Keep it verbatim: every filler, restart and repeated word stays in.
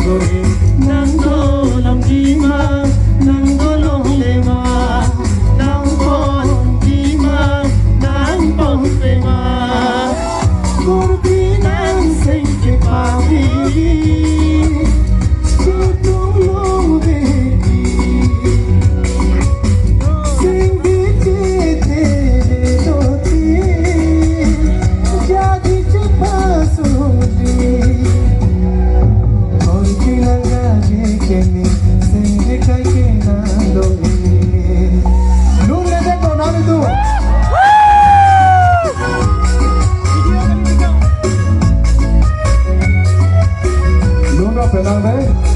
Nang dolamji ma, nang dolongle ma, nang ponji ma, nang ponpe ma. Kurbi nang sengke pagi, tutung lo bedi. Sing di tete le doti, jadi cepat sudi. Oi kinang gaje keme, sing di kai kinang dong ini. Lun le dek lo nang itu. Lun lo penang deh.